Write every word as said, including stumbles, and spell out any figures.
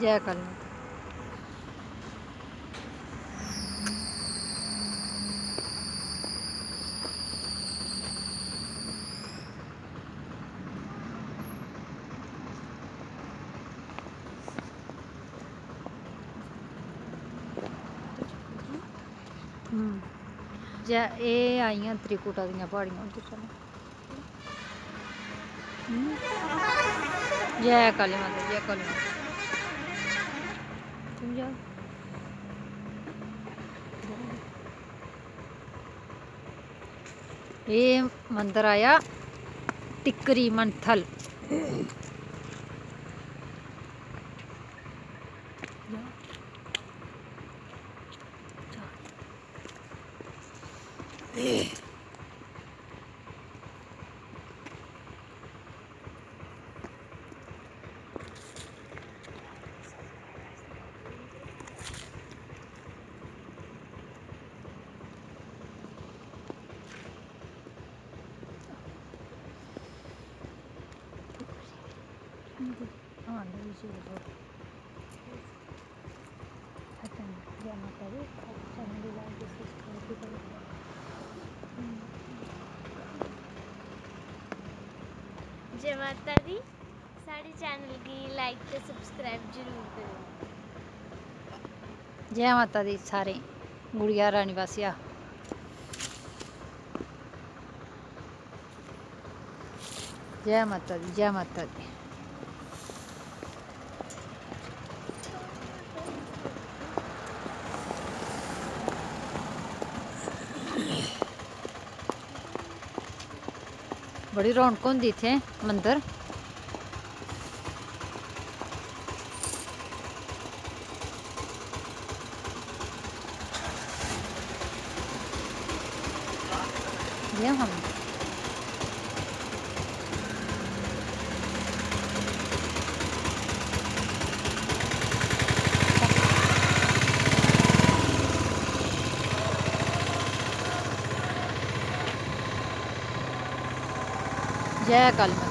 जय काली माता। हम्म। जै, एह् आइयां त्रिकुटा दियां प्हाड़ियां, उद्धर चलो। हम्म। जै काली माता, जै काली माता। तुम जाओ। एह् मंदर आया टिक्करी मंथल। जै माता दी। साढ़े चैनल गी like ते subscribe जरूर करेओ। जै माता दी सारें गुड़िया रानी पासेआ। जै माता दी, जै माता दी। बड़ी रौनक होंदी इत्थें मंदर। जय काली माता।